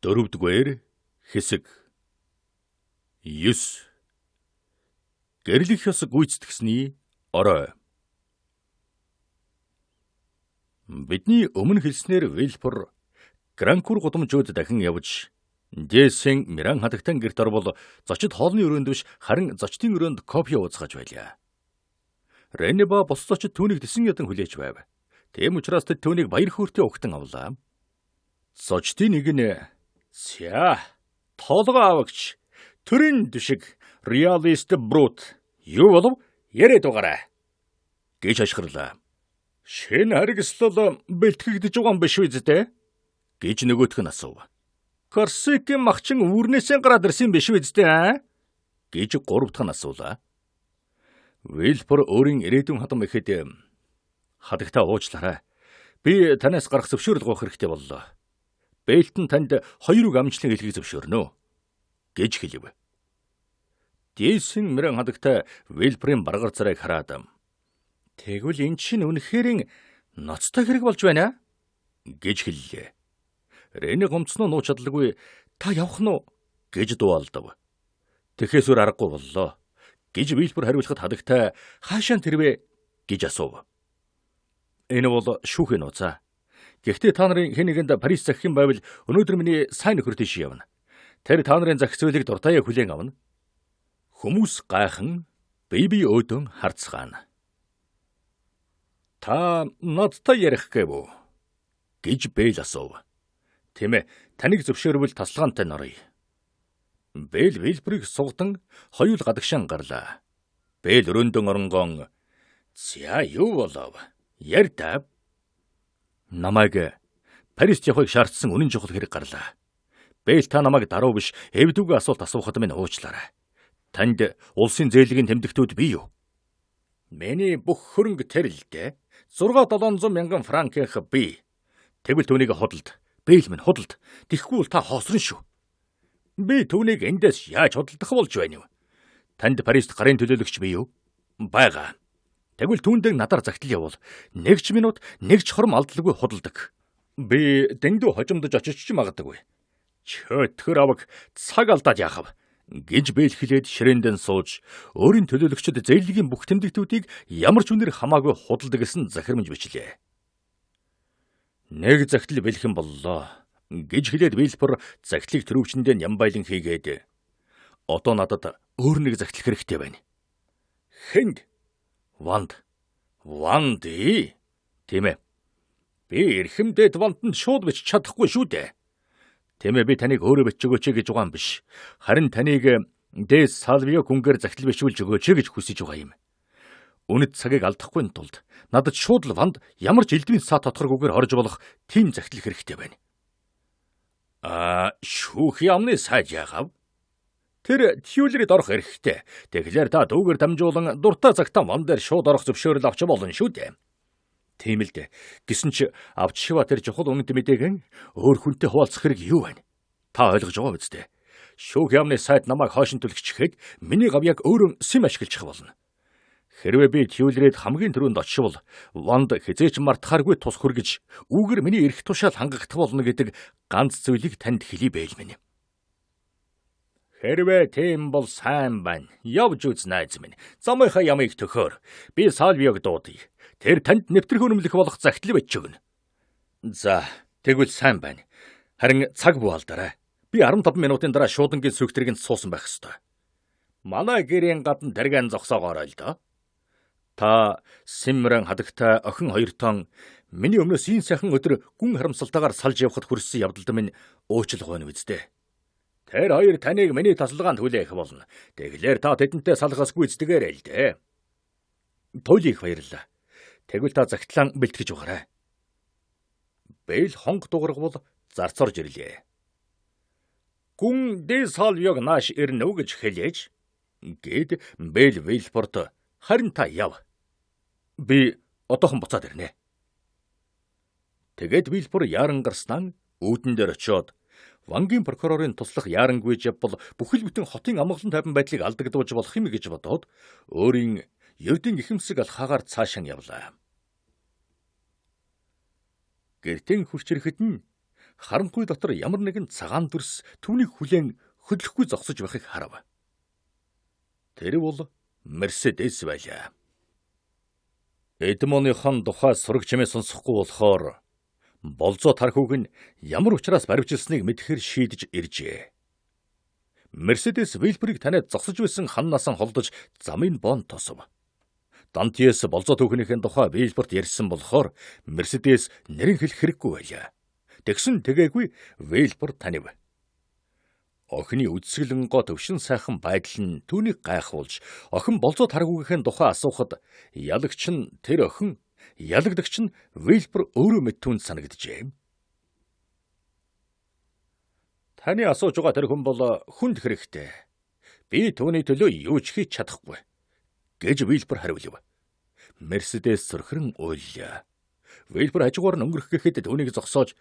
Дөрөвдүгээр хэсэг. 9. Гэрлэх ёс гүйцэтгсэний орой. Бидний өмнө хэлснээр Вилфор Гранкур гудамжууд дахин явж Дээсэн Миран хадагтан гэрт орвол зочид хоолны өрөөнд биш харин зочдын өрөөнд кофе ууцгааж байлаа. Рене ба бус зочид түүнийг тэсэн ядан хүлээж байв. Тийм учраас тэд түүнийг баяр хөөртэй угтан авлаа. Зочдын нэг нь "За, толгой авагч төрийн дэшиг реалист брут юу болов яриад угаарай" гэж ашиглаа. "Шинэ харгислал бэлтгэгдэж байгаа юм биш үү зэ?" гэж нөгөөх нь асуув. "Корсикийн махчин үүрнээсээ гараад ирсэн биш үү зэ?" гэж гурав дахь нь асуулаа. Вилфор өөрийн ирээдүйн хадам ихэд "Хадагтаа уучлаарай. Би танаас гарах зөвшөөрөл гуйх хэрэгтэй боллоо. Бэлтэн танд хоёр үг амжилтын хэлхийг зөвшөөрнө" гэж хэлв. Дээсэн мөрөн хадагтай Вилфрийн баргар царайг хараад "Тэгвэл эн чинь үнэхээр ноцтой хэрэг болж байна" гэж хэллээ. Рене гомцсноо нууц чадалгүй "Та явах нь уу?" гэж дууалдав. "Тэхээс өөр аргагүй боллоо" гэж Вилфор хариулахад хадагтай "Хаашаа тэрвэ?" гэж асуув. "Энэ бол шүүхийн нууцаа. Гэхдээ та нарын хэн нэгэнд Парис захих юм байвал өнөөдөр миний сайн нөхөр тийш явна. Тэр та нарын захих зүйлийг дуртаяа хүлээн авна." Хүмүүс гайхан бие бие өөдөн харцгаана. "Та надтай ярих гэв үү?" гэж Бэл асуув. "Тийм ээ, таныг зөвшөөрвөл тасалгаантай норъё." Бэл Вилбрийг сугдан хоёул гадагшаан гарлаа. Бэл өрөөндөн оронгоон "За, юу болов? Ярь та." "Намайг Парист явахыг шаардсан үнэн чухал хэрэг гарлаа. Бэл, та намайг даруй биш эвдүүгийн асуулт асуухад минь уучлаарай. Танд улсын зээлгийн тэмдэгтүүд бий юу?" "Миний бүх хөрөнгө тэр л дээ. 6 700 мянган франкийнх бий." "Тэгвэл түүнийг худалд. Бэл минь, худалд. Тэгэхгүй бол та хоосрон шүү." "Би түүнийг эндээс яаж худалдах болж байна вэ?" "Танд Парист гарын төлөөлөгч бий юу?" "Байгаа." "Тэгвэл түүндээ надаар загтал явуул. Нэг ч минут, нэг ч хором алдалгүй худалдаг. Би дэндүү хожимдож очиж ч магадгүй." "Чөтгөр аваг, цаг алдаад яах вэ?" гэж Бэл хэлээд ширээндэн сууж өөрийн төлөөлөгчд зээлгийн бүх тэмдэгтүүдийг ямар ч үнээр хамаагүй худалдаг гэсэн захирамж бичлээ. "Нэг загтал бэлхэн боллоо" гэж хэлээд Вилфор загтлыг төрөвчөндөө нямбайлан хийгээд "Одоо надад өөр нэг загтал хэрэгтэй байна." "Хэнд?" "Ванд." "Ванд?" "Тийм ээ. Би эрхэмдээд Ванданд шууд бичиж чадахгүй шүү дээ." "Тийм ээ, би таныг өөрөө бичиж өгөөч гэж байгаа юм биш. Харин таныг Дэ Салвио гүнгээр загтал бичүүлж өгөөч гэж хүсэж байгаа юм. Үнэт цагийг алдахгүй тулд надад шууд л Ванд ямар ч элдвийн саа тодорхойгүйгээр орж болох тийм загтал хэрэгтэй байна." "Аа, шүүх яамны сайд яагав?" "Тэр Тюлерид орох эрхтэй. Тэгэхээр та дүүгээр дамжуулан дуртай цагтаа Ван дээр шууд орох зөвшөөрөл авч болно шүү дээ." "Тийм л дээ. Гэсэн чи авч шива тэр чухал үнэт мэдээг өөр хүнтэй хуваалцах хэрэг юу байна? Та ойлгож байгаа биз дээ. Шүүх яамны сайд намайг хойшин түлхчихээд миний гавьяаг өөрөө сэм ашиглах болно. Хэрвээ би Тюлерид хамгийн түрүүнд очивол Ванд хэзээ ч мартахааргүй тус хүргэж үүгээр миний эрх тушаал хангагдах болно гэдэг ганц зүйлийг танд хэлье, Бэл минь." "Хэрвээ тийм бол сайн байна. Явж үз, найз минь. Замынхаа ямыг төхөөр. Би Салвиог дуудъя. Тэр танд нэвтрэх үнэмлэх болох загтал бичиж өгнө." "За, тэгвэл сайн байна. Харин цаг бүү алдаарай. Би 15 минутын дараа шуудангийн сүгтэргэнд суусан байх ёстой. Манай гэрийн гадна тэргэн зогсоогоорой л доо. Та Симран хадагтай охин хоёртон миний өмнөөс ийм сайхан өдөр гүн харамсалтайгаар салж явхад хүрсэн явдалд минь уучлах байна үсттэй. Тэр хоёр таныг миний тасалгаанд хүлээх болно. Тэгэхээр та тэдэнтэй салгасгүй гүйцэтгээрэй л дээ. Туйлын их баярлалаа. Тэгвэл та загтлаан бэлтгэж угаарай." Бэл хонг дуургавал зарцорж ирлээ. "Гүн Дэ Салвиог нааш ирнэ үү гэж хэлээж" гэд Бэл Вилфорд "Харин та яв. Би одоохон буцаад ирнэ." Тэгээд Вилфор яаран гарснаа үүдэн дээр очиод Вангийн прокурорын туслах яарангүй жавбал бүхэл бүтэн хотын амгалан тайван байдлыг алдагдуулж болох юм гэж бодоод өөрийн ердийн ихэмсэг алхаагаар цаашаа явлаа. Гэртэн хурч ирэхэд нь Харанхуй дотор ямар нэгэн цагаан дүрс түүнийг хүлээн хөдлөхгүй зогсож байхыг харав. Тэр бол Мерседес байлаа. Эдмоныхон тухай сураг чимээ сонсохгүй болохоор Болзоо тархиуг нь ямар учраас баривчилсныг мэдэхээр шийдэж иржээ. Мерседес Вилберийг таниад зогсож байсан ханнаасан холдож замын бон тосов. Дантиес Болзоо түүхнийхэн тухай Вилберт ярьсан болохоор Мерседес нэрэн хэлэх хэрэггүй байлаа. Тэгсэн тэгээгүй Вилбер танив. Охины үдсгэлэнгоо төвшин сайхан байдал нь түүнийг гайхуулж охин Болзоо тархиугийнхээ тухай асуухад ялагч нь тэр охин, ялагдагч нь Вилбер өөрөө мэд түүнд санагджээ. Таны асууж байгаа тэр хүн бол хүнд хэрэгтэй. Би түүний төлөө юу ч хийж чадахгүй, гэж Вилбер хариулв. Мерседес зүрхрэн уйллаа. Вилбер хажуугаар нь өнгөрөх гэхэд түүнийг зогсоож,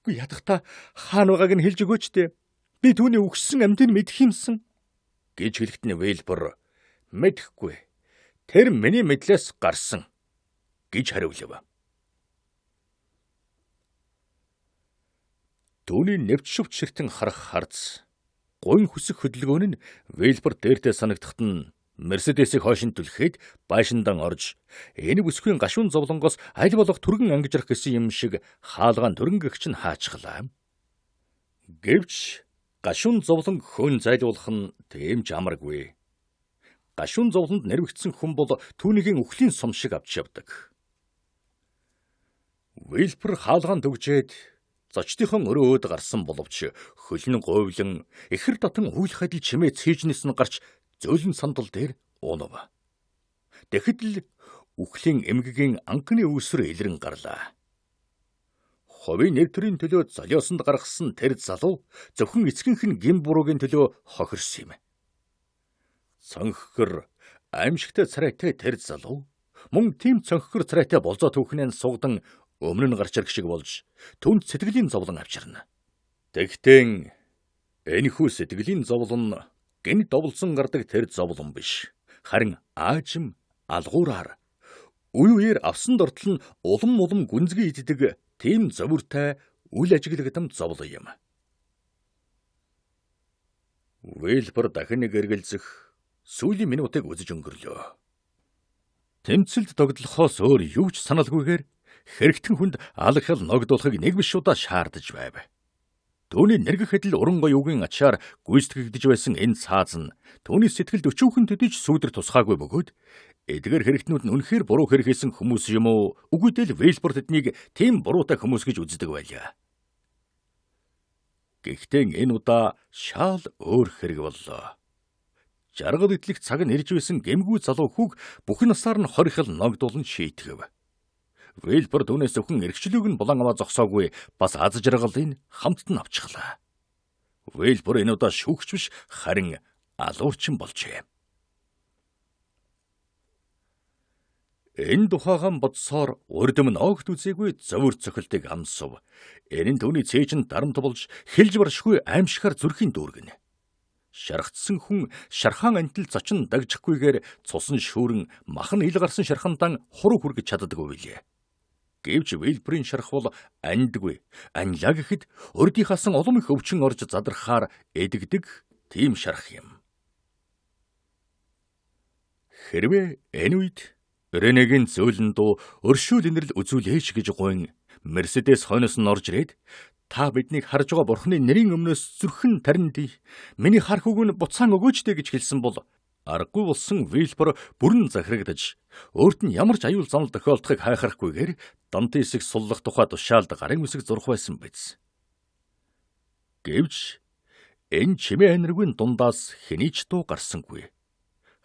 "Үгүй ядах та хаана байгааг нь хэлж өгөөч дээ. Би түүний үхсэн амьтыг мэдэх юмсан," гэж хэлэхэд нь Вилбер "Мэдэхгүй. Тэр миний мэдлээс гарсан," гэж хариулв. Түүний нэвч шувт ширтэн харах харц, гуйн хүсэх хөдөлгөөн нь Вилбер дээртэй санагдахад нь Мерседесийг хойш нь түлхээд байшиндан орж энэ бүсгүйн гашуун зовлонгоос аль болох түргэн ангижрах гэсэн юм шиг хаалгаан түргэнгэгч нь хаачглаа. Гэвч гашуун зовлон хөөн зайлуулах нь тийм ч амаргүй. Гашуун зовлонд нэрвэгдсэн хүн бол түүнийг үхлийн сум шиг авч явдаг. Вилбер хаалгаан түгжээд зочдынхон өрөө өөд гарсан боловч хөлн говьлон ихэр татан уйлах адил чимээ цээжнээс нь гарч зөөлөн сандал дээр унав. Тэгэхэд л үхлийн эмгэгийн анхны үүсвэр илрэн гарлаа. Хувийн нэр төрийн төлөө золиосонд гаргасан тэр залуу зөвхөн эцгийнх нь гэм буруугийн төлөө хохирсон юм. Цонхгор аимшигтай царайтай тэр залуу мөн тийм цонхгор царайтай Болзоо түүхнээ сугдан өмнө нь гарч ирэх шиг болж түүнд сэтгэлийн зовлон авчирна. Тэгтэн энэхүү сэтгэлийн зовлон гэнэт довлсон гардаг тэр зовлон биш. Харин аажим алгуураар үе үеэр авсан дортол нь улам улам гүнзгий иддэг тийм зовиртай үл ажиглагдам зовлон юм. Вилбер дахин нэг эргэлзэх сүүлийн минутыг үзэж өнгөрлөө. Тэмцэлд догдлохоос өөр юу ч саналгүйгээр хэрэгтэн хүнд алхал ногдуулахыг нэг биш удаа шаардаж байв. Түүний нэргэх адил уран гоё үгийн ачаар гүйцэтгэгдэж байсан энэ цааз нь түүний сэтгэлд өчүүхэн төдийч сүүдэр тусгаагүй бөгөөд эдгээр хэрэгтнүүд нь үнэхээр буруу хэрэг хийсэн хүмүүс юм уу? Үгүй дээ л Вилбер тэднийг тийм буруутай хүмүүс гэж үздэг байлаа. Гэхдээ энэ удаа шал өөр хэрэг боллоо. Жаргал идлэх цаг нь ирж байсан гэмгүй залуу хүүг бүхэн насаар нь хорихол ногдуулан шийтгэв. Вилбер түүнээс зөвхөн эрхчлөөг нь булан аваа зогсоогүй бас аз жаргалыг хамтд нь авчихлаа. Вилбер энэ удаа шүүгч биш харин алуурчин болжээ. Энэ тухайхан бодсоор урд өмнө огт үзээгүй зовир цохилтыг амсав. Энэ нь түүний цээжинд дарамт болж хэлж баршгүй аимшихаар зүрхийн дүүргэнэ. Шархацсан хүн шархаан антил зочин дагжихгүйгээр цусан шүүрэн махан ил гарсан шархандан хуруу хүргэж чаддаггүй билээ. Гэвч Вилберийн шарх бол андгүй. Анилаа гэхэд урдынхаасан улам их өвчин орж задрахаар эдэгдэг тийм шарх юм. Хэрвээ энэ үед Ренегийн зөөлөн дуу өршөөл инэрл үзүүлээч гэж гуйн Мерседес хойноос нь орж ирээд та биднийг харж байгаа бурхны нэрийн өмнөөс зүрхэн таринд миний харх үг нь буцаан өгөөч дээ гэж хэлсэн бол аргагүй болсон Вилбер бүрэн захирагдаж өөрт нь ямар ч аюул занал тохиолдохыг хайхрахгүйгээр Дантесыг суллах тухай тушаалд гарын үсэг зурх байсан биз. Гэвч энэ чимээ аниргүй дундаас хэний ч дуу гарсангүй.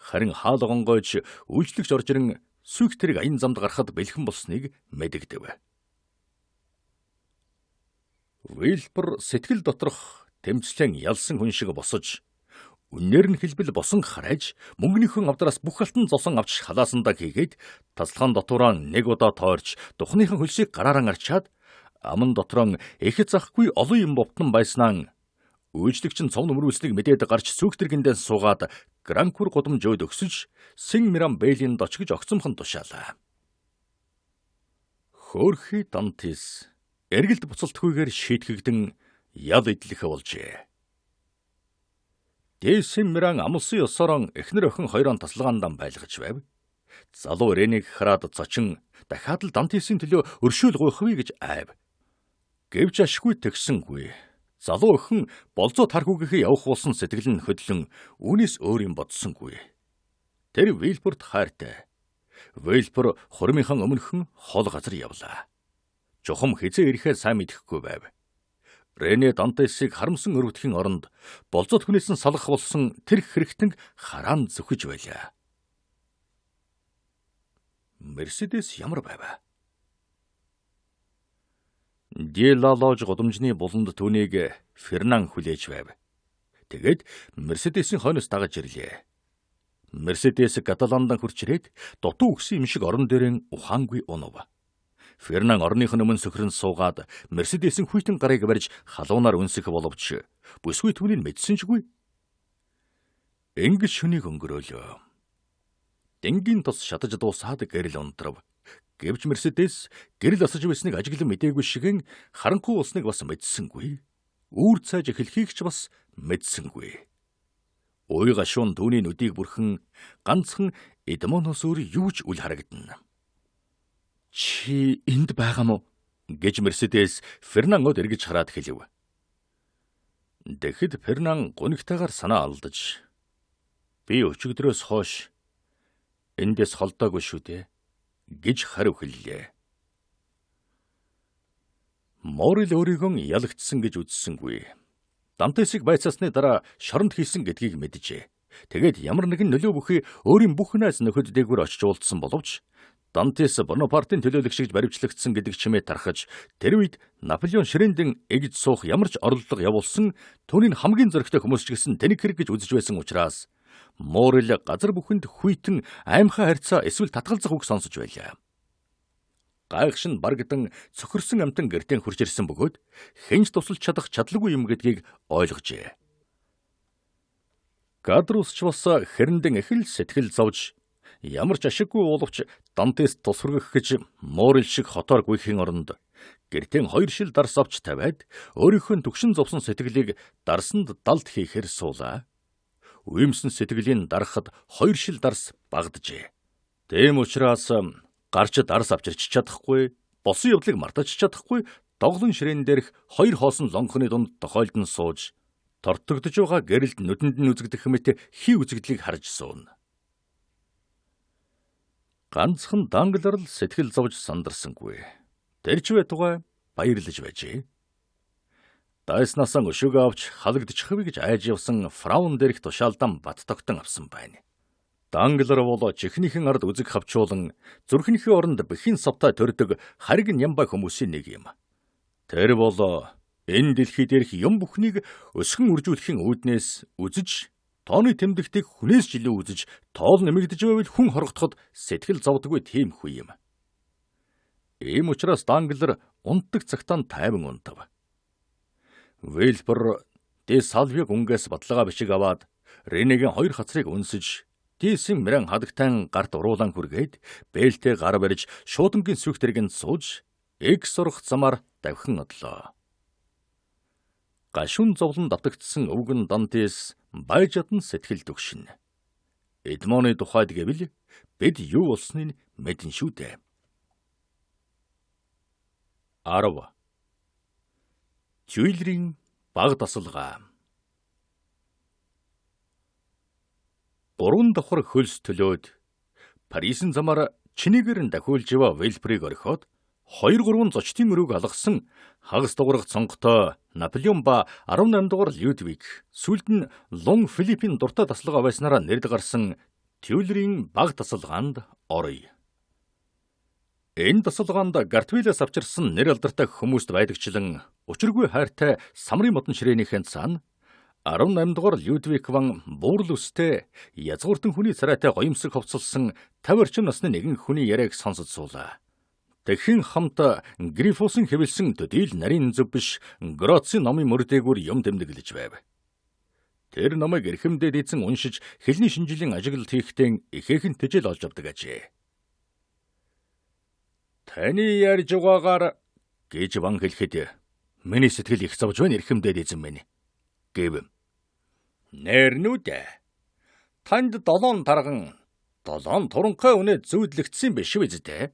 Харин хаалга онгойж үйлчлэгч орж ирэн сүйх тэрэг аян замд гарахад бэлхэн болсныг мэдэгдэв. Вилбер сэтгэл доторх тэмцлэн ялсан хүн шиг босож үннээр нь хэлбэл босон харайж мөнгөнийхөн авдраас бүх алтан зосон авч халаасандаа хийгээд тасалгаан дотоороо нэг удаа тойрч духныхан хөлсийг гараараа арчаад аман дотроо их захгүй олон юм бовтон байснаа үйлчлэгч нь цов нөмрүүлснийг мэдээд гарч сүүх тэргэндээ суугаад Гранкур гудамж өөд өгсөж Син Мирам Бэйлийн дочгож огцомхон тушаалаа. Хөөрхий Дантес Эргэлт буцалтгүйгээр шийтгэгдэн ял идлэх болжээ. Дээсэн Миран амлсан ёсорон эхнэр охин хоёрон тасалгаандан байлгаж байв. Залуу Ренийг хараад зочин дахиад л Дантесийн төлөө өршөөл гуйх вэ гэж айв. Гэвч ашгүй тэгсэнгүй. Залуу охин болзоо тархүүгийнхээ явах болсон сэтгэл нь хөдлөн үүнээс өөр юм бодсонгүй. Тэр Вилберт хайртай. Вилбер хурмынхан өмнөхөн хол газар явлаа. Чухам хизээ ирэхээ сайн мэдэхгүй байв. Рене Дантесийг харамсан өрөвдөхийн оронд болзот хүнээс нь салгах болсон тэр хэрэгтэн хараан зүхэж байлаа. Мерседес ямар байв? Делалож гудамжны буланд түүнийг Фернан хүлээж байв. Тэгээд Мерседесийн хойноос дагаж ирлээ. Мерседес Каталандан хурч ирээд дутуу өгсөн юм шиг орон дээрэн ухаангүй унав. Фернан орныхон өмнө сөхрөн суугаад Мерседесийн хүйтэн гарыг барьж халуунаар үнсэх боловч бүсгүй түүнийг мэдсэнчгүй. Ингэж шөнийг өнгөрөөлөө. Дэнгийн тос шатаж дуусаад гэрэл унтрав. Гэвч Мерседес гэрэл асаж байсныг ажиглан мдээгүй шигэн харанхуй болсныг бас мэдсэнгүй. Үүр цайж эхлэхийг ч бас мэдсэнгүй. Уй гашуун түүний нүдийг бүрхэн ганцхан Эдмоноос өөр юу ч үл харагдана. Чи энд байгаа мó гэж Мерседес Фернангод эргэж хараад хэлв. Тэгэхэд Фернан гунигтайгаар санаа алдаж би өчигдрөөс хойш эндээс холдоогүй шүү дээ гэж хариу хэллээ. Морил өөрийгөө ялагдсан гэж үзсэнгүй. Дантесийг байцаасны дараа шоронд хийсэн гэдгийг мэджээ. Тэгээд ямар нэгэн нөлөө бүхий өөрийн бүх найз нөхөд дээгүүр очиж уулзсан боловч Дантес Бонапартын төлөөлөгч гэж баривчлагдсан гэдэг чимээ тархаж тэр үед Наполеон ширээндэн эгж суух ямар ч оролдлого явуулсан түүний хамгийн зоригтой хүмүүс ч гэсэн тэнэг хэрэг гэж үзэж байсан учраас Морил газар бүхэнд хүйтэн аймхай харьцаа эсвэл татгалзах үг сонсож байлаа. Гайхшин барагдан цохирсон амтан гэртээ хурж ирсэн бөгөөд хэн ч тусалж чадах чадалгүй юм гэдгийг ойлгожээ. Гадрус ч бас хэрэндэн их л сэтгэл зовж ямар ч ашиггүй боловч Дантес тус хүргэх гэж Морил шиг хотоор гүйхийн оронд гэртээ 2 шил дарс авч тавиад өөрийнхөө түгшин зовсон сэтгэлийг дарсанд далд хийхээр суулаа. Уймсан сэтгэлийн дарахад 2 шил дарс багджээ. Тийм учраас гарч дарс авчирч чадахгүй, болсон явдлыг мартаж чадахгүй доглон ширээн дээрх 2 хоосон лонхны дунд тохиолдон сууж тортогдож байгаа гэрэлд нүдэнд нь үзэгдэх мэт хий үзэгдлийг харж сууна. Ганцхан Данглар л сэтгэл зовж сандарсангүй. Тэр ч байтугай баярлаж байжээ. Дайснаасаа өшөөгөө авч халагдчихвэ гэж айж явсан Фраун дээрх тушаалдан бат тогтон авсан байна. Данглар бол чихнийхэн ард үзэг хавчуулан зүрхнийхээ оронд бэхийн савтай төрдөг хариг нямбай хүмүүсийн нэг юм. Тэр бол энэ дэлхий дээрх юм бүхнийг өсгөн үржүүлэхийн үүднээс үзэж тооны тэмдэгтийг хүнээс ч илүү үзэж тоол нэмэгдэж байвал хүн хорготоход сэтгэл зовдоггүй тийм хүү юм. Ийм учраас Данглар унтдаг цагтаа тайван унтав. Вилбер Де Салвиг үнгээс баталгаа бичиг аваад Ренегийн 2 хацрыг үнсэж Дисийн мэрэн хадагтан гарт уруулан хүргээд бээлтэй гар барьж шуудангийн сүх тэргэнд сууж эг сурах замаар давхин одлоо. Гашуун зовлон давтагдсан өвгөн Дантес байж чадан сэтгэл түгшинэ. Эдмоны тухайд гэвэл бид юу болсныг мэднэ шүү дээ. 10. Тюйлрийн баг тасалгаа. 3 давхар хөлс төлөөд Парисын замаар чинээгээр нь дахиулж яваа Вилбрийг орхиод 2-3 зочдын өрөөг алгасан хагас дугаарх цонготой Наполеон ба 18 дугаар Людвиг сүүлд нь Лун Филиппийн дуртай тасалгаа байснараа нэрд гарсан Тюльрийн баг тасалгаанд оръё. Энэ тасалгаанд Гартвилээс авчирсан нэр алдартай хүмүүст байдагчлан учиргүй хайртай самрын модон ширээнийхэн цаана 18 дугаар Людвиг ван буурал үстэй язгууртан хүний царайтай гоёмсог хувцалсан 50 орчим насны нэгэн хүний яриаг сонсож суулаа. Тэгхэн хамт Грифосын хэвлсэн төдийл нарийн зөв биш Гроцийн номын мөр дээгүүр юм тэмдэглэж байв. Тэр номыг эрхэмдээд эзэн уншиж хэлний шинжилэн ажиглалт хийхдээ ихээхэн тэжээл олж авдаг ажээ. Таны ярьж байгаагаар Гэж Ван хэлэхэд миний сэтгэл их зовж байна эрхэм дээд эзэн минь гэв. Нэрнүүд танд 7 тарган 7 туранхай үнэ зүүдлэгдсэн биш үү зэ?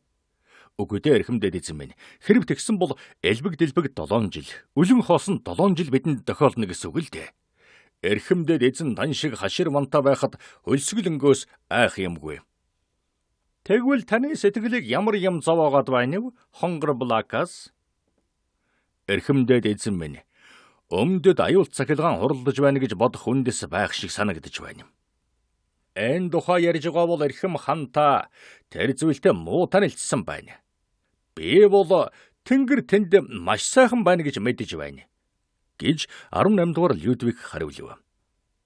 Үгүй дээ эрхэм дээд эзэн минь. Хэрв тэгсэн бол элбэг дэлбэг 7 жил, үлэн хоосон 7 жил бидэнд тохиолно гэсэн үг л дээ. Эрхэм дээд эзэн тань шиг хашир мантаа байхад хөлсгөл өнгөөс айх юмгүй. Тэгвэл таны сэтгэлийг ямар юм зовоогоод байна вэ? Хонгор Блакас. Эрхэм дээд эзэн минь, өмдөд аюулт цахилгаан хуралдаж байна гэж бодох үндэс байх шиг санагдаж байна. Энэ тухай ярьж байгаа бол эрхэм хан та тэр зүйлтэй муу танилцсан байна. Би бол тэнгэр тэнд маш сайхан байна гэж мэдэж байна гэж 18 дугаар Людвиг хариулв.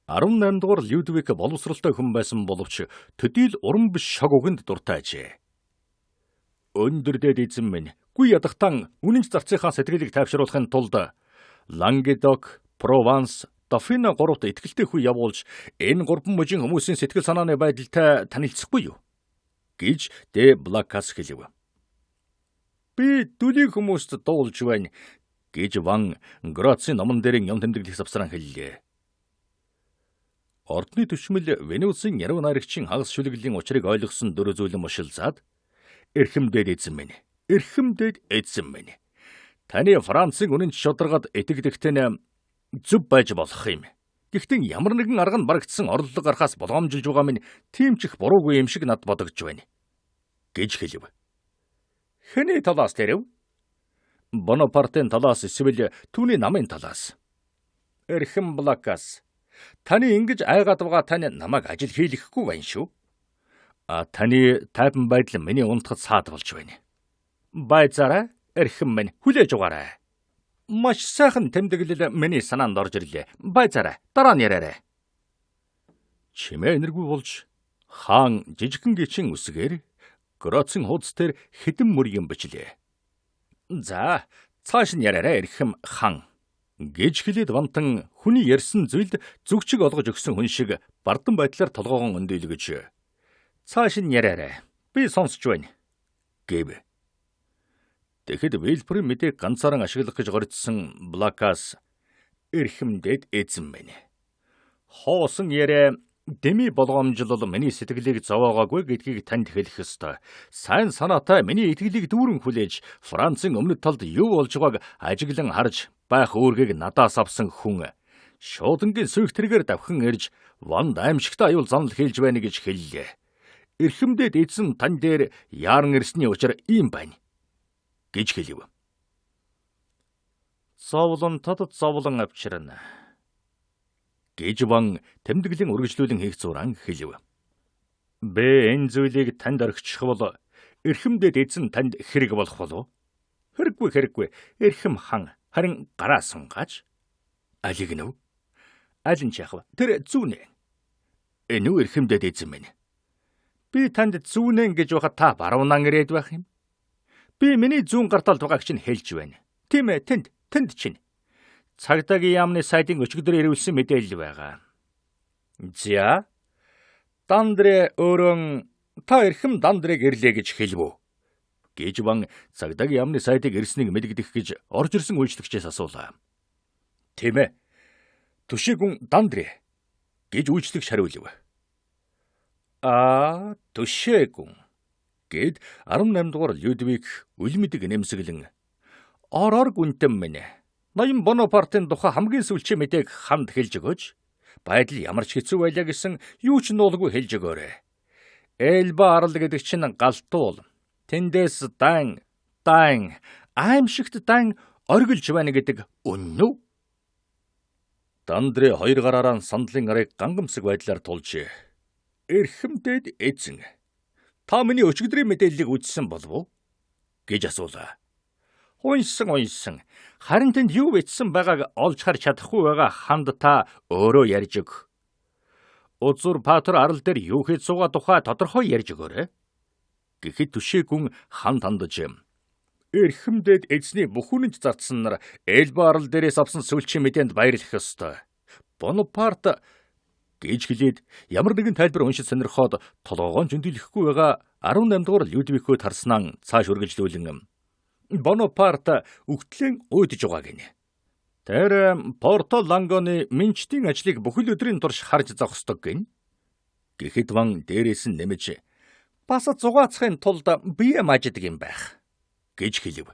18 дугаар Людвиг боловсралтай хүн байсан боловч төдийл уран биш шог үгэнд дуртай ажээ. Өндөр дээд эзэн минь, гүй ядахтан үнэнч зарцынхаа сэтгэлийг тайвшруулахын тулд Лангедок, Прованс, Дофина гуравт итгэлтэй хүү явуулж энэ гурван мужийн хүмүүсийн сэтгэл санааны байдалтай танилцахгүй юу гэж Де Блакас хэлв. Би дүлийг хүмүүст дуулж байна гэж Ван Грацийн номон дээрийн юм тэмдэглэх завсран хэллээ. Ордны төшмөл Венуцын яруу найрагчийн хагас шүлэглэлийн учрыг ойлгосон дөрөв зүйлэн мушилцаад эрхэм дээд эзэн минь, эрхэм дээд эзэн минь. Таны Францын үнэнч шударгад итгэдэгтэй нь зөв байж болох юм. Гэхдээ ямар нэгэн арга нь барагдсан орлого гарахаас болгоомжилж байгаа минь тийм ч их буруугүй юм шиг над бодогдож байна гэж хэлв. Хэний талаас тэрэв? Бонапартын талаас эсвэл түүний намын талаас? Эрхэм Блакас, таны ингэж айгаад байгаа тань намайг ажил хийлгэхгүй байна шүү. А таны тайван байдал миний унтахад саад болж байна. Байцаарай, эрхэм минь, хүлээж угаарай. Маш сайхан тэмдэглэл миний санаанд орж ирлээ. Байцаарай, дараа нь яриарай. Чимээ энэргүй болж хаан жижигхэн гичин үсгээр Гроцын хуудас дээр хэдэн мөр юм бичлээ. За, цааш нь яриарай эрхэм хан гэж хэлээд Вантан хүний ярьсан зүйлд зүгчиг олгож өгсөн хүн шиг бардан байдлаар толгоогон өндөөлгөж цааш нь яриарай. Би сонсч байна гэв. Тэгэхэд Вилприйн мэдээг ганцааран ашиглах гэж горьдсон Блакас эрхэм дээд эзэн минь. Хоосон яриа деми болгоомжлол миний сэтгэлийг зовоогоогүй гэдгийг танд хэлэх ёстой. Сайн санаатай миний итгэлийг дүүрэн хүлээж Францын өмнөд талд юу болж байгааг ажиглан харж байх үүргийг надаас авсан хүн шуудангийн сүйх тэргээр давхин ирж Ванд аимшигтай аюул занал хэлж байна гэж хэллээ. Эрхэм дээд эзэн тань дээр яаран ирсний учир ийм байна гэж хэлв. Зовлон тод зовлон авчирна гэж Ван тэмдэглэн үргэлжлүүлэн хийх зуран хэлв. Бэ энэ зүйлийг танд орхичих бол эрхэм дээд эзэн танд хэрэг болох болов? Хэрэггүй хэрэггүй. Эрхэм хан харин гараа сунгааж алиг нүв? Аль нь ч яах вэ? Тэр зүүнэ. Энэ үү эрхэм дээд эзэн минь. Би танд зүүнэн гэж байхад та баруунан ирээд байх юм. Би миний зүүн гарталд байгааг чинь хэлж байна. Тийм ээ, тэнд чинь. Цагдаагийн яамны сайдын өчигдөр ирүүлсэн мэдээлэл байгаа. За. Дандре өөрөө та эрхэм Дандрыг ирлээ гэж хэлв үү? Гэж Ван цагдаагийн яамны сайдыг ирснийг мэдэгдэх гэж орж ирсэн үйлчлэгчээс асуулаа. Тийм ээ. Түшээгүн Дандре гэж үйлчлэгч хариулв. Аа, түшээгүн гэд 18 дугаар Людвиг үлмэдэг нэмсэглэн ороор гүнтэн минь. Ноён Бонапартын тухай хамгийн сүүлчийн мэдээг хамт хэлж өгөөч. Байдал ямар ч хэцүү байлаа гэсэн юу ч нуулгүй хэлж өгөөрэй. Элба арал гэдэг чинь галтуул. Тэндээс дан аимшигт дан оргилж байна гэдэг үнэн үү? Дандре хоёр гараараа сандлын арыг гангамсаг байдлаар тулж эрхэмдэд эзэн. Та миний өчигдрийн мэдээллийг үзсэн болов уу? Гэж асуулаа. Уншсан. Харин тэнд юу бичсэн байгааг олж харж чадахгүй байгаа ханд та өөрөө ярьж өг. Узур Патер арал дээр юу хийж суугаа тухай тодорхой ярьж өгөөрэй. Гэхэд түшээгүн хан тандаж эрхэмдэд эзний бүх үнэнч зардсан нар Элба арал дээрээс авсан сүүлчийн мэдээнд баярлах ёстой. Бонапарт гэж хэлээд ямар нэгэн тайлбар уншиж сонирхоод толгоогоо зөндөөлөхгүй байгаа 18 дугаар Людвигхөө тарснаа цааш үргэлжлүүлэн Бонапарт үгтлэн уйдж байгаа гинэ. Тэр Порто Лангоны минчдийн ажлыг бүхэл өдрийн турш харж зогсдог гин. Гэхэд Ван дээрээс нь нэмж бас зугаацахын тулд бие мааждаг юм байх гэж хэлв.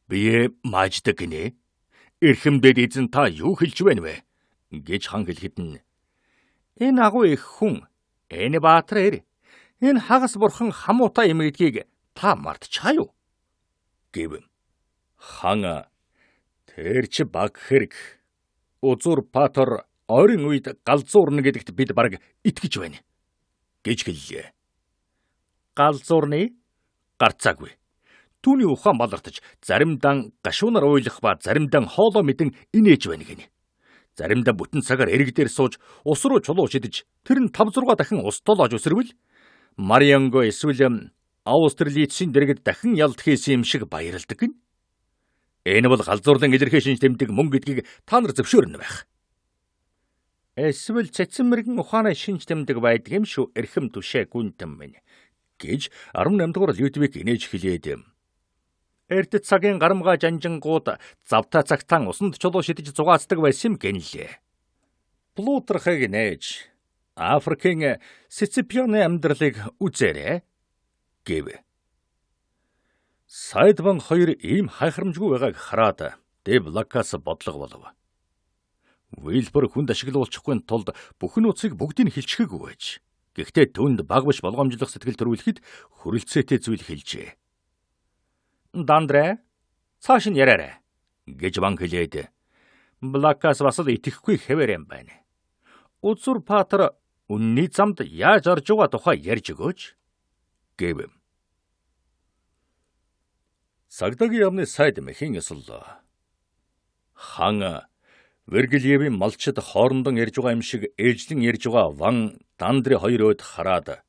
Бие мааждаг гинэ. Эрхэмдэд эзэн та юу хэлж байна вэ? Гэж хан хэлэхэд нь энэ агуу их хүн, энэ баатар эр, энэ хагас бурхан хамуутай юм гэдгийг та мартчихаа юу? Гэв. Хан тэр чи баг хэрэг. Узурпатор ойрын үед галзуурна гэдэгт бид бараг итгэж байна гэж хэллээ. Галзуурны гарцаагүй. Түүний ухаан балартаж заримдаа гашуунаар уйлах ба заримдаа хоолоо мэдэн инээж байна гинэ. Заримдаа бүтэн цагаар эрэг дээр сууж ус руу чулуу шидэж тэр нь 5 6 дахин ус толоож өсөрвөл Марианго эсвэл Аустерлицын дэргэд дахин ялд хийсэн юм шиг баярладаг гин. Энэ бол галзуурлан илэрхий шинж тэмдэг мөн гэдгийг та нар зөвшөөрнө байх. Эсвэл цэцэн мэрэгэн ухааны шинж тэмдэг байдаг юм шүү эрхэм түшээ гүнтэн минь гэж 18 дугаар Людвиг инээж хэлээд эрт цагийн гарамгаа жанжингууд завтай цагтаан усанд чулуу шидэж зугаацдаг байсан юм гэнлээ. Плутрахыг нээж Африкийн Сиципионы амьдралыг үзээрэй гэв. Сайдван хоёр ийм хайхрамжгүй байгааг хараад Де Блакас бодлого болов. Вилбер хүнд ашиглуулчихгүй тулд бүх нууцыг бүгдийг хэлчихээгүй байж. Гэхдээ түнд баг биш болгоомжлох сэтгэл төрүүлэхэд хөрөлцөөтэй зүйл хэлжээ. Дандрэ цааш нь яриарай гэж ван хэлээд Блакас бас л итгэхгүй хэвээр юм байна. Узурпатор үнний замд яаж орж байгаа тухай ярьж өгөөч гэв. Цагдаагийн яамны сайд мэхийн ёсоллоо. Хан Вергильевийн малчид хоорондон ярьж байгаа юм шиг ээжлэн ярьж байгаа Ван Дандри хоёр өд хараад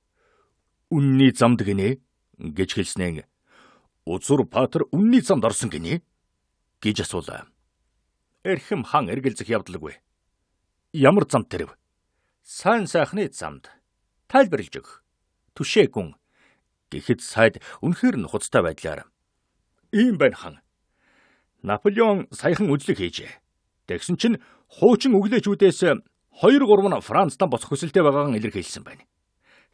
үнний замд гинэ гэж хэлснээр Узурпатор үнний замд орсон гинэ гэж асуулаа. Эрхэм хан эргэлзэх явдалгүй. Ямар замд тэрв? Сайн сайхны замд. Тайлбарлаж өг. Түшээгүн. Гэхэд сайд үнэхээр нухацтай байдлаар ийм байна хан. Наполеон саяхан үзлэг хийжээ. Тэгсэн чинь хуучин өглөөчүүдээс 2 3 нь Францтан босох хүсэлтэй байгаагаа илэрхийлсэн байна.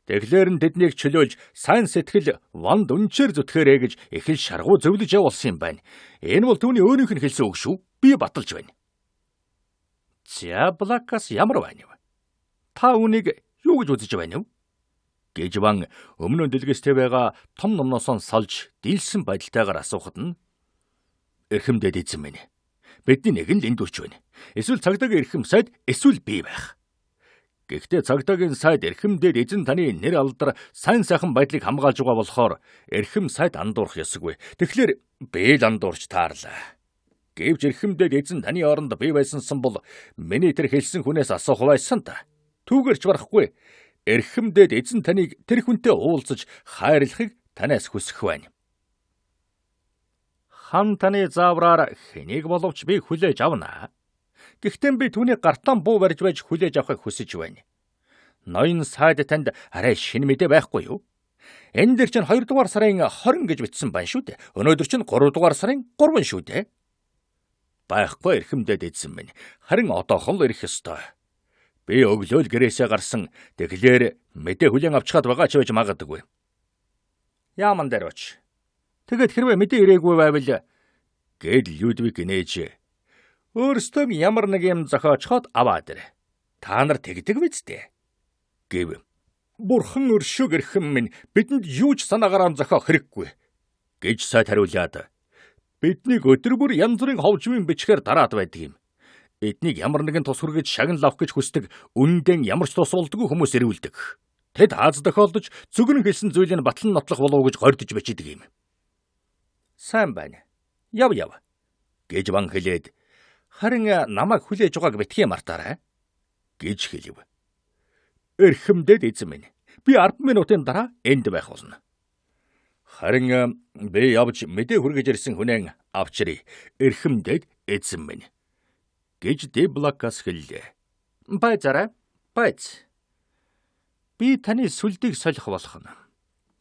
Тэглээр нь тэднийг чөлөөлж сайн сэтгэл ванд үнчээр зүтгэхээрэй гэж их л шаргуу зөвлөж явуулсан юм байна. Энэ бол түүний өөрийнх нь хэлсэн үг шүү. Би баталж байна. За Блакас ямар байна вэ? Та үүнийг юу гэж үзэж байна вэ? Гэж ван өмнө нь дэлгэстэй байгаа том номноосоо салж дийлсэн байдалтайгаар асуухад нь эрхэмдэд эзэн минь. Бидний нэг нь л энд үрч байна. Эсвэл цагдаагийн эрхэм сайд эсвэл би байх. Гэхдээ цагдаагийн сайд эрхэмдээд эзэн таны нэр алдар сайн сайхан байдлыг хамгаалж байгаа болохоор эрхэм сайд андуурах ёсгүй. Тэгэхээр би л андуурч таарлаа. Гэвч эрхэмдээд эзэн таны оронд би байсансан бол миний тэр хэлсэн хүнээс асуух байсан та. Түүгэрч барахгүй. Эрхэмдээд эзэн таныг тэр хүнтэй уулзаж хайрлахыг танаас хүсэх байна. Хан таны заавраар хэнийг боловч би хүлээж авна. Гэхдээ би түүний гартан буу барьж байж хүлээж авахыг хүсэж байна. Ноён сайд танд арай шинэ мэдээ байхгүй юу? Энэ дэр чинь 2 дугаар сарын 20 гэж бичсэн байна шүү дээ. Өнөөдөр чинь 3 дугаар сарын 3 шүү дээ. Байхгүй эрхэмдэд эзэн минь. Харин одоохон л ирэх ёстой. Би өглөө л гэрээсээ гарсан. Тэгэхээр мэдээ хүлээн авчгаад байгаа ч байж магадгүй. Яаман дээр оч. Тэгэд хэрвээ мэдээ ирээгүй байвал гэд Людвиг инээж өөрсдөө ямар нэг юм зохиочхоод аваад ир. Та нар тэгдэг биз дээ? Гэв. Бурхан өршөөг эрхэм минь бидэнд юу ч санаагаараа зохиох хэрэггүй гэж сайд хариулаад биднийг өдөр бүр янз бүрийн ховжмын бичгээр дараад байдаг юм. Эднийг ямар нэгэн тус хүргэж шагнал авах гэж хүсдэг үнэндээ ямар ч тус болдгоо хүмүүс эрүүлдэг. Тэд аз тохиолдож зүгэн хэлсэн зүйлийг батлан нотлох болов уу гэж гордож бичдэг юм. Сайн байна. Яв яв гэж ван хэлээд харин намайг хүлээж байгааг битгий мартаарай гэж хэлв. Эрхэмдэд эзэн минь. Би 10 минутын дараа энд байх болно. Харин би явж мэдээ хүргэж ирсэн хүнээ авчиръя. Эрхэмдэд эзэн минь гэж Деблакас хэллээ. Байцаарай. Байц. Би таны сүлдийг солих болох нь.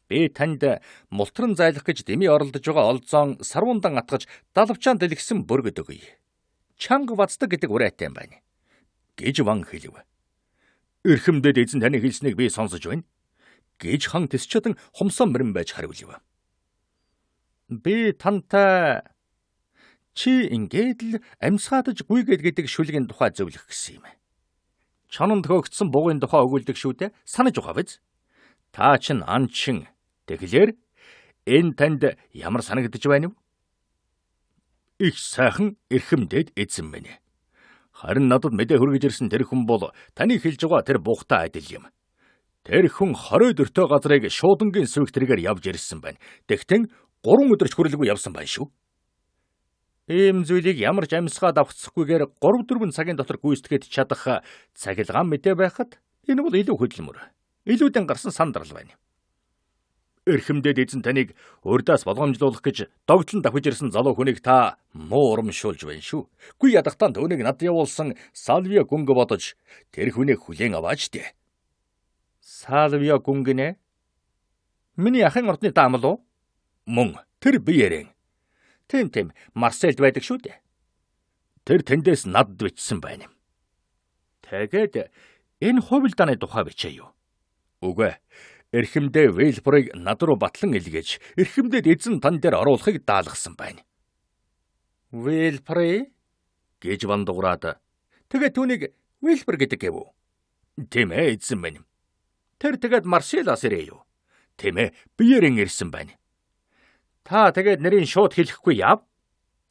Би танд мултран зайлах гэж дэмий оролдож байгаа олзоон сарвундан атгаж далавчаан дэлгсэн бүргэд өгье. Чанга ваздаг гэдэг урайтай юм байна, гэж Ван хэлв. Эрхэмдэд эзэн таны хэлснийг би сонсож байна, гэж хан тэс чадан хумсан мөрөн байж хариулв. Би тантай чи ингээд л амьсгаадаж гүйгээд гэдэг шүлгийн тухай зөвлөх гэсэн юм. Чонон төхөгдсөн бугын тухай өгүүлдэг шүү дээ. Санаж байгаа биз? Та чин анчин. Тэгэхээр энэ танд ямар санагдаж байна вэ? Их сайхан эрхэмдэд эзэн минь. Харин надад мэдээ хүргэж ирсэн тэр хүн бол таны хэлж байгаа тэр буухтай адил юм. Тэр хүн 20 дөртөө газрыг шуудангийн сүх тэргээр явж ирсэн байна. Тэгтэн 3 өдөрч хүрлгүй явсан байна шүү. Ийм зүйлийг ямар ч амьсгаад авахцахгүйгээр 3-4 цагийн дотор гүйцэтгэж чадах цахилгаан мэдээ байхад энэ бол илүү хөдөлмөр. Илүүдэн гарсан сандрал байна. Эрхэмдэд эзэн таныг урдаас болгоомжлуулах гэж догтлон давхиж ирсэн залуу хүнийг та муу урамшуулж байна шүү.Гүй ядахтаа түүнийг над явуулсан Салвио гүнг бодож тэр хүнийг хүлээн аваач дээ. Салвио гүнг нэ? Миний ахын ордны даамал уу? Мөн тэр биеэрэн. Тийм тийм Марсельд байдаг шүү дээ. Тэр тэндээс надд бичсэн байна. Тэгээд энэ хувилдааны тухай бичээ юу? Үгүй. Эрхэмдээ Вилбурыг над руу батлан илгээж, эрхэмдээд эзэн тан дээр оруулахыг даалгасан байна. Вилбри гэж Ван дуграад. Тэгээд түүнийг Вилбер гэдэг гэв үү? Тийм ээ, эзэн минь. Тэр тэгээд Марселаас ирээ юу? Тийм ээ, биеэрэн ирсэн байна. Та тэгээд нэрийг шууд хэлэхгүй яав?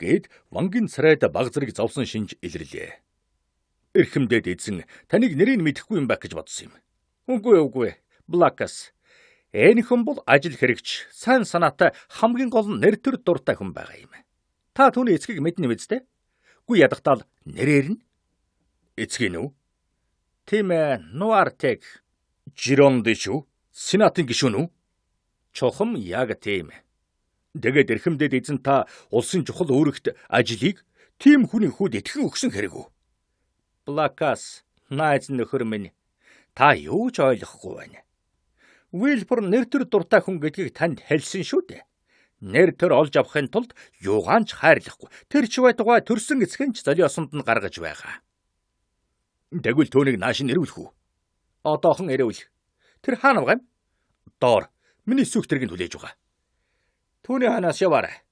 Гэд Вангийн царайд баг зэрэг зовсон шинж илэрлээ. Эрхэмдээд эзэн таныг нэрийг мэдэхгүй юм байх гэж бодсон юм. Үгүй үгүй. Блакас. Энэ хүн бол ажил хэрэгч, сайн санаатай, хамгийн гол нь нэр төр дуртай хүн байгаа юм. Та түүний эцгийг мэднэ биз дээ? Үгүй ядахтаа л нэрээр нь. Эцгийг нь үү? Тийм ээ, Нуартек. Жиронди шүү. Сенатын гишүүн үү? Чухам яг тийм. Тэгээд эрхэмдэд эзэн та улсын чухал үүрэгт ажлыг тийм хүний хүүд итгэн өгсөн хэрэг үү? Блакас, найз нөхөр минь, та юу ч ойлгохгүй байна. Уилбур нэр төр дуртай хүн гэдгийг танд хэлсэн шүү дээ. Нэр төр олж авахын тулд юугаан ч хайрлахгүй. Тэр ч байтугай төрсөн эцэг нь ч золиосонд нь гаргаж байгаа. Тэгвэл түүнийг нааш нь ирүүлэх үү? Одоохон ирүүл. Тэр хаана байгаа юм? Доор. Миний сүх тэргийг хүлээж байгаа. Түүний ханаас яваарай.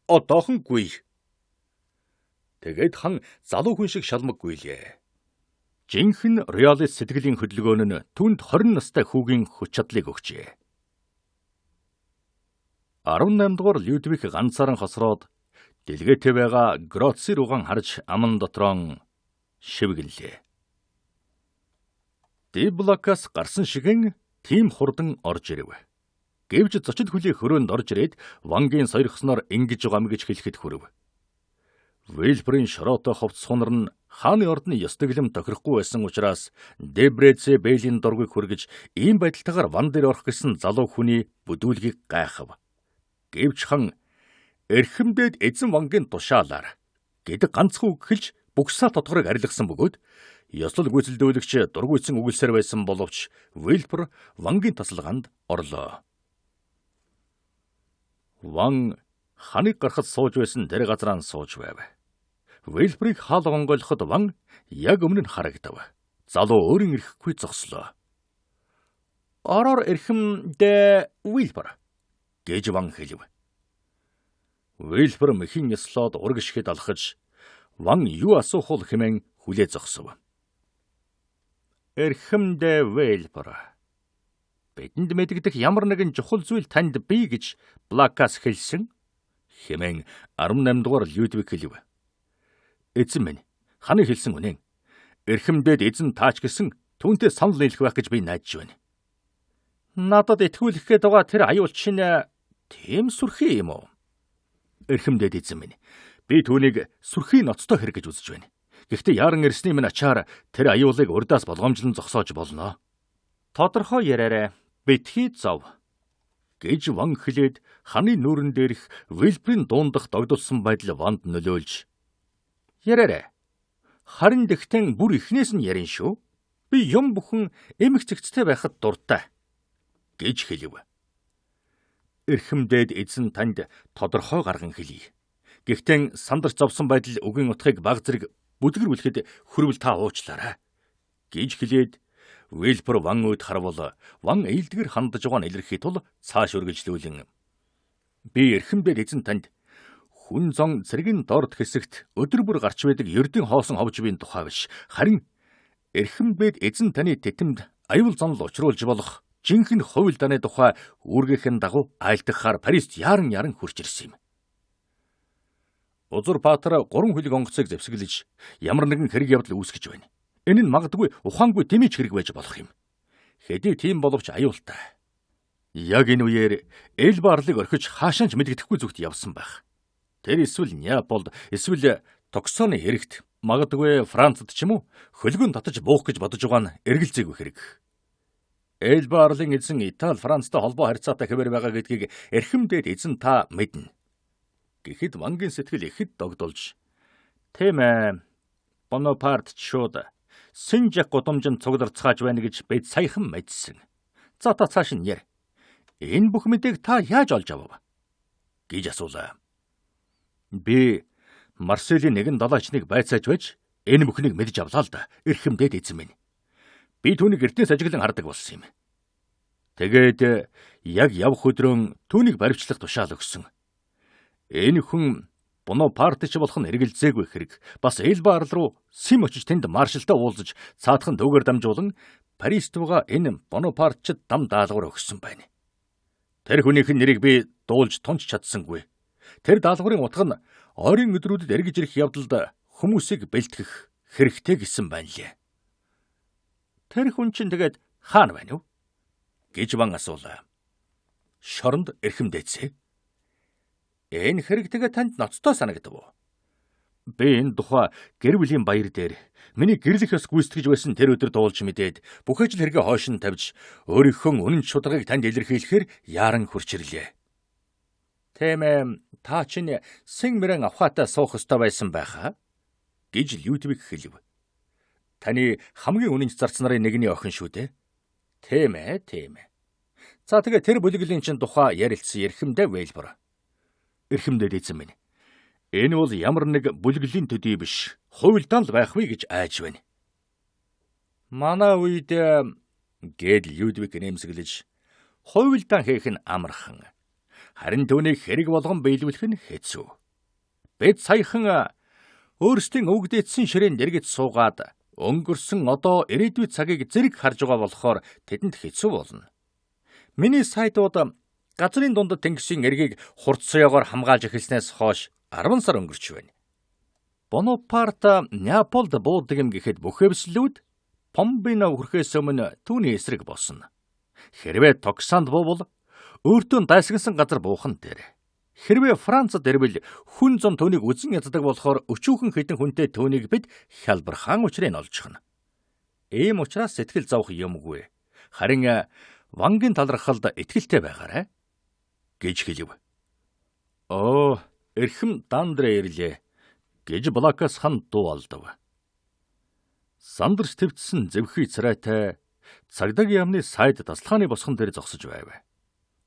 Одоохон гүй. Тэгээд хан залуу хүн шиг шалмаг гүйлээ. Жинхэнэ реалист сэтгэлийн хөдөлгөөн нь түүнд 20 настай хүүгийн хүч чадлыг өгчээ. 18 дугаар Людвиг ганцааран хосроод дэлгээтэй байгаа Гроци руугаан харж аман дотроо шивгэнлээ. Диблокаас гарсан шигэн тийм хурдан орж ирэв. Гэвч зочид хүлээ хөрөөнд орж ирээд Вангийн сойрхсноор ингэж байгаа юм гэж хэлэхэд хүрв. Вилбрийн шороотой хувцас хунар нь хааны ордны ёс дэглэм тохирохгүй байсан учраас Дебрэцэ Бэйлийн дургыг хүргэж ийм байдалтайгаар Ван дээр орох гэсэн залуу хүний бүдүүлгийг гайхав. Гэвч хан эрхэмдээд эзэн Вангийн тушаалаар гэдэг ганцхан үг хэлж бүксаа тодгорыг арилгасан бөгөөд ёслол гүйцэлдүүлэгч дургуйцсан үгэлсээр байсан боловч Вилбер Вангийн тасалгаанд орлоо. Ван ханыг гарахад сууж байсан тэр газраа сууж байв. Вилбрийг хаал онгойлоход Ван яг өмнө нь харагдав. Залуу өөрийн ирэхгүй зогслоо. Ороор эрхэмдээ Вилбер гэж Ван хэлв. Вилбер мэхэн ёслоод урагшхэд алхаж Ван юу асуух бол хэмээн хүлээ зогсов. Эрхэмдээ Вилбер, бидэнд мэдэгдэх ямар нэгэн чухал зүйл танд бий гэж Блакас хэлсэн хэмээн 18 дугаар Людвиг хэлв. Эзэн минь, ханы хэлсэн үнэн. Эрхэмдээд эзэн таач гэсэн түүнтэй санал нийлэх байх гэж би найдаж байна. Надад итгүүлэх гээд байгаа тэр аюулч нь тийм сүрхий юм уу? Эрхэмдээд эзэн минь, би түүнийг сүрхий ноцтой хэрэг гэж үзэж байна. Гэхдээ яаран ирсний минь ачаар тэр аюулыг урдаас болгоомжлон зогсоож болно. Тодорхой яриарай. Битгий зов гэж Ван хэлээд ханы нүүрэн дээрх Вилбрийн дундах догдолсон байдал Ванд нөлөөлж яриарай. Харин тэгтэн бүр эхнээс нь ярин шүү. Би юм бүхэн эмх цэгцтэй байхад дуртай гэж хэлв. Эрхэмдээд эзэн танд тодорхой гарган хэлье. Гэхдээ сандарч зовсон байдал үгийн утгыг баг зэрэг бүдгэрүүлэхэд хөрвөл та уучлаарай гэж хэлээд Вилбер ван өөд харвал ван ээлдгэр хандаж байгаа нь илэрхий тул цааш үргэлжлүүлэн би эрхэмдээд эзэн танд хүн зон цэргийн дорд хэсэгт өдөр бүр гарч байдаг ердийн хоосон ховж биеийн тухай биш харин эрхэмбэд эзэн таны тэтэмд аюул занал учруулж болох жинхэнэ хувил даны тухай үүргийнхэн дагуу айлдахаар Парист яаран яаран хурж ирсэн юм. Узурпатор 3 хөлөг онгоцыг зэвсэглэж ямар нэгэн хэрэг явдал үүсгэж байна. Энэ нь магадгүй ухаангүй дэмий ч хэрэг байж болох юм. Хэдий тийм боловч аюултай. Яг энэ үеэр Элба арлыг орхиж хаашаа ч мэдэгдэхгүй зүгт явсан байх. Тэр эсвэл Неаполд, эсвэл Токсоны эрэгт, магадгүй Францад ч юм уу хөлгөн татаж буух гэж бодож байгаа нь эргэлзээгүй хэрэг. Элба арлын эзэн Итали Францтай холбоо харьцаатай хэвээр байгаа гэдгийг эрхэмдээд эзэн та мэднэ. Гэхэд Вангийн сэтгэл ихэд догдолж "Тийм ээ. Бонапарт ч шууд Синжак гудамжинд цугларцгааж байна гэж бид саяхан мэдсэн. За та цааш нь яар. Энэ бүх мэдээг та яаж олж авав?" гэж асуулаа. Би Марселийн нэгэн далайчныг байцааж байж энэ бүхнийг мэдж авлаа л да. Эрхэмдээд эзэн минь. Би түүнийг эртнээс ажиглан хардаг болсон юм. Тэгээд яг явах өдрөө түүнийг баривчлах тушаал өгсөн. Энэ хүн Бонапарт ч болох нь эргэлзээгүй хэрэг. Бас Элба арал руу сэм очиж тэнд маршалтай уулзаж цаадхан төвгөр дамжуулан Парист байгаа энэ Бонапартчид дам даалгавар өгсөн байна. Тэр хүнийх нь нэрийг би дуулж тунч чадсангүй. Тэр даалгаврын утга нь ойрын өдрүүдэд эргэж ирэх явдалд хүмүүсийг бэлтгэх хэрэгтэй гэсэн байна лээ. Тэр хүн чинь тэгээд хаана байна вэ? Гэж ван асуулаа. Шоронд эрхэмдээцээ. Энэ хэрэг тэгээ танд ноцтой санагдав уу? Би энэ тухай гэр бүлийн баяр дээр миний гэрлэх ёс гүйцэтгэж байсан тэр өдөр дуулж мэдээд бүх ажил хэрэгээ хойш нь тавьж өөрийнхөө үнэн шударгыг танд илэрхийлэхээр яаран хурч ирлээ. Тийм ээ, та чинь сэн мөрөн авхаатай суух ёстой байсан байхаа гэж Людвиг хэлв. Таны хамгийн үнэнч зарц нарын нэгний охин шүү дээ. Тийм ээ, тийм ээ. За тэгээ тэр бүлэглэлийн чинь тухай ярилцсан эрхэмдээ Вэлбор. Эрхэмдээ эзэн минь. Энэ бол ямар нэг бүлэглэлийн төдий биш. Хувилдаан л байх вэ гэж айж байна. Манай үед гээд Людвиг нэмсэглэж хувилдаан хийх нь амархан. Харин түүнийг хэрэг болгон биелүүлэх нь хэцүү. Бид саяхан өөрсдийн өвгдээдсэн ширээнд эргэж суугаад өнгөрсөн одоо ирээдүйн цагийг зэрэг харж байгаа болохоор тэдэнд хэцүү болно. Миний сайдууд газрын дундад тэнгисийн эргийг хурц соёогоор хамгаалж эхэлснээс хойш 10 сар өнгөрч байна. Бонапарт Неаполд буудаг юм гэхэд бүх эвслүүд Помбино хүрэхээс өмнө түүний эсрэг босно. Хэрвээ Токсанд буувал өөртөө дайсагнасан газар буух нь дээр. Хэрвээ Францад ирвэл хүн зам түүнийг үзен яддаг болохоор өчүүхэн хэдэн хүнтэй түүнийг бид хялбархан учрыг олжчихно. Ийм учраас сэтгэл зовох юмгүй. Харин Вангийн талархалд итгэлтэй байгаарай гэж хэлв. Оо, эрхэм Дандрэ ирлээ гэж Блакас хан дуу алдав. Сандарч твцсэн зэвхий царайтай цагдаагийн яамны сайд тасалгааны босгон дээр зогсож байв.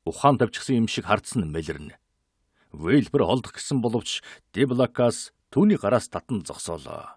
Ухаан тавьчихсан юм шиг хардсан мэлэрнэ. Вэлбер холдох гэсэн боловч Деблакас түүний гараас татан зогсоолоо.